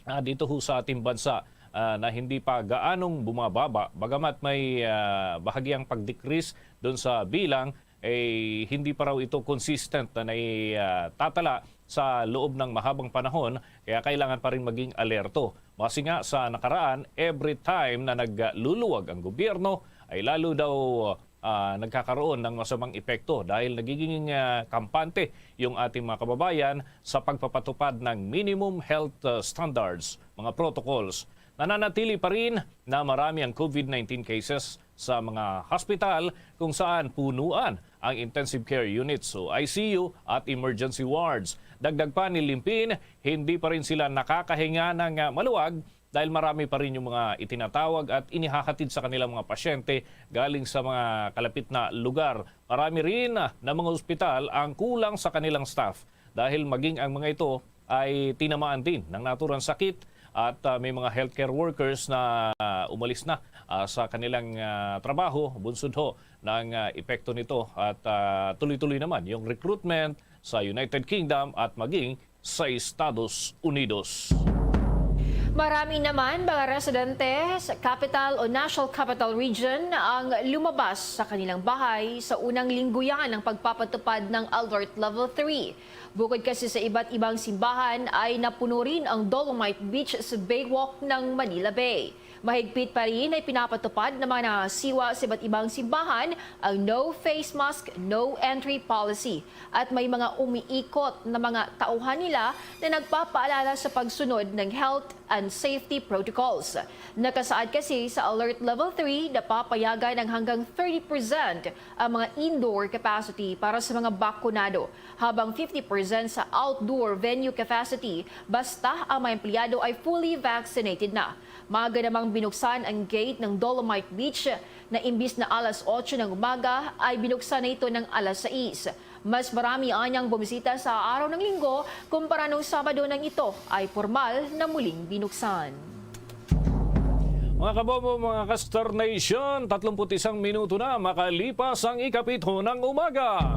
ah, dito ho sa ating bansa, ah, na hindi pa gaanong bumababa, bagamat may, ah, bahagyang pag-decrease doon sa bilang, eh, hindi pa raw ito consistent na naitatala sa loob ng mahabang panahon, kaya kailangan pa rin maging alerto. Base nga sa nakaraan, every time na nagluluwag ang gobyerno, ay lalo daw, ah, nagkakaroon ng masamang epekto dahil nagiging, ah, kampante yung ating mga kababayan sa pagpapatupad ng minimum health, ah, standards, mga protocols. Nananatili pa rin na marami ang COVID nineteen cases sa mga hospital, kung saan punuan ang intensive care units o I C U at emergency wards. Dagdag pa ni Limpin, hindi pa rin sila nakakahinga ng, ah, maluwag dahil marami pa rin yung mga itinatawag at inihahatid sa kanilang mga pasyente galing sa mga kalapit na lugar. Marami rin, ah, na mga ospital ang kulang sa kanilang staff dahil maging ang mga ito ay tinamaan din ng naturang sakit at, ah, may mga healthcare workers na, ah, umalis na, ah, sa kanilang, ah, trabaho bunsod ho ng, ah, epekto nito at, ah, tuloy-tuloy naman yung recruitment sa United Kingdom at maging sa Estados Unidos. Marami naman mga residente sa capital o National Capital Region ang lumabas sa kanilang bahay sa unang linggo yan ng pagpapatupad ng Alert Level three. Bukod kasi sa iba't ibang simbahan ay napuno rin ang Dolomite Beach sa Baywalk ng Manila Bay. Mahigpit pa rin ay pinapatupad ng mga nangangasiwa sa iba't ibang simbahan ang no face mask, no entry policy. At may mga umiikot na mga tauhan nila na nagpapaalala sa pagsunod ng health and safety protocols. Nakasaad kasi sa Alert Level three na papayagan ang hanggang thirty percent ang mga indoor capacity para sa mga bakunado, habang fifty percent sa outdoor venue capacity basta ang mga empleyado ay fully vaccinated na. Maaga namang binuksan ang gate ng Dolomite Beach na imbis na alas otso ng umaga ay binuksan na ito ng alas sais. Mas marami anyang bumisita sa araw ng Linggo kumpara nung Sabado nang ito ay pormal na muling binuksan. Mga kabombo, mga ka-Star Nation, tatlumpu't isang minuto na makalipas ang ikapito ng umaga.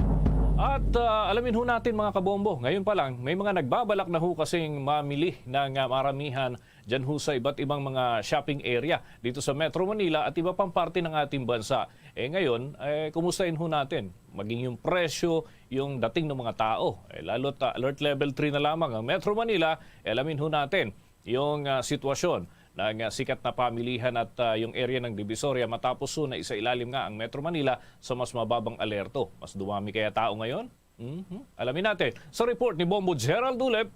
At, ah, alamin ho natin, mga kabombo, ngayon pa lang may mga nagbabalak na ho kasing mamili ng, ah, maramihan dyan ho sa iba't ibang mga shopping area dito sa Metro Manila at iba pang parte ng ating bansa. Eh ngayon, eh, kumustahin ho natin maging yung presyo, yung dating ng mga tao. Eh, lalo't, ah, alert level three na lamang ang Metro Manila, eh, alamin ho natin yung, ah, sitwasyon ng, ah, sikat na pamilihan at, ah, yung area ng Divisoria matapos ho na isailalim nga ang Metro Manila sa mas mababang alerto. Mas dumami kaya tao ngayon? Mhm. Alamin natin sa report ni Bombo Gerald Ulep.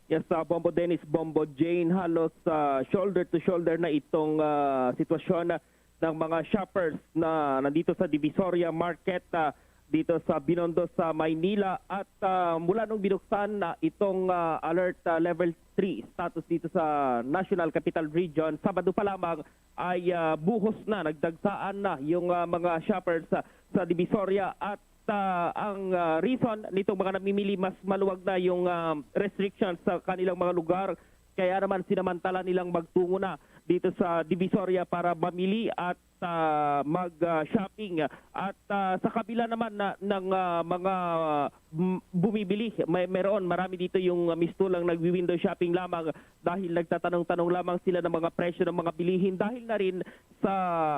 Yes, uh, Bombo Dennis, Bombo Jane, halos uh, shoulder to shoulder na itong uh, sitwasyon ng mga shoppers na nandito sa Divisoria Market, uh, dito sa Binondo sa Maynila. At uh, mula nung binuksan na itong uh, alert uh, level three status dito sa National Capital Region, Sabado pa lamang ay uh, buhos na, nagdagsaan na yung uh, mga shoppers uh, sa Divisoria at uh, ang uh, reason nitong mga namimili, mas maluwag na yung uh, restrictions sa kanilang mga lugar. Kaya naman sinamantala nilang magtungo na dito sa Divisoria para mamili at uh, mag-shopping. At uh, sa kabila naman na, ng uh, mga mm, bumibili, may meron marami dito yung uh, mistulang nagwi-window shopping lamang dahil nagtatanong-tanong lamang sila ng mga presyo ng mga bilihin dahil na rin sa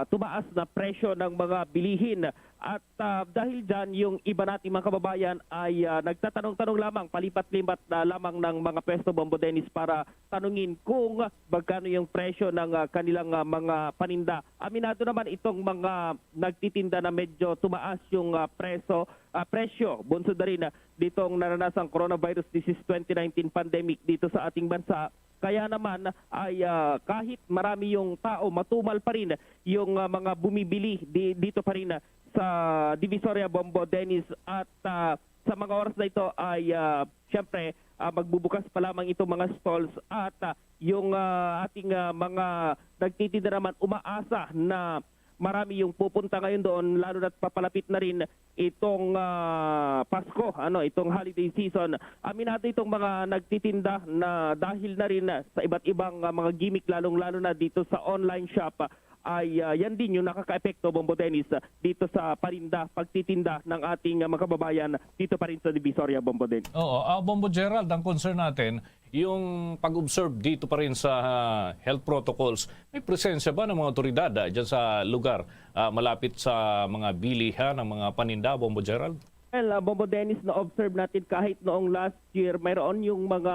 tumaas na presyo ng mga bilihin. At uh, dahil dyan, yung iba nating mga kababayan ay uh, nagtatanong-tanong lamang, palipat-lipat na lamang ng mga pwesto, Bombo Dennis, para tanungin kung magkano yung presyo ng uh, kanilang uh, mga paninda. Aminado naman itong mga nagtitinda na medyo tumaas yung uh, preso, uh, presyo, bunsod na rin uh, ditong naranasang coronavirus disease twenty nineteen pandemic dito sa ating bansa. Kaya naman ay uh, kahit marami yung tao, matumal pa rin yung uh, mga bumibili di, dito pa rin uh, sa Divisoria, Bombo Dennis, at uh, sa mga oras na ito ay uh, syempre uh, magbubukas pa lamang itong mga stalls at uh, yung uh, ating uh, mga nagtitinda naman umaasa na marami yung pupunta ngayon doon, lalo na't papalapit na rin itong, ah, Pasko, ano, itong holiday season. Aminado itong mga nagtitinda na dahil na rin, ah, sa iba't ibang, ah, mga gimmick, lalong-lalo na dito sa online shop, ah, ay, ah, yan din yung nakakaepekto, Bombo Dennis, ah, dito sa paninda, pagtitinda ng ating, ah, mga kababayan dito pa rin sa Divisoria, Bombo Dennis. Oo, ah, Bombo Gerald, ang concern natin, yung pag-observe dito pa rin sa, ah, health protocols. May presensya ba ng mga otoridad, ah, dyan sa lugar, ah, malapit sa mga bilihan ng mga paninda, Bombo Gerald? Well, ah, Bombo Dennis, na-observe natin kahit noong last year, mayroon yung mga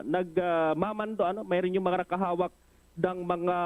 nagmamando, ano, mayroon yung mga nakahawak ng mga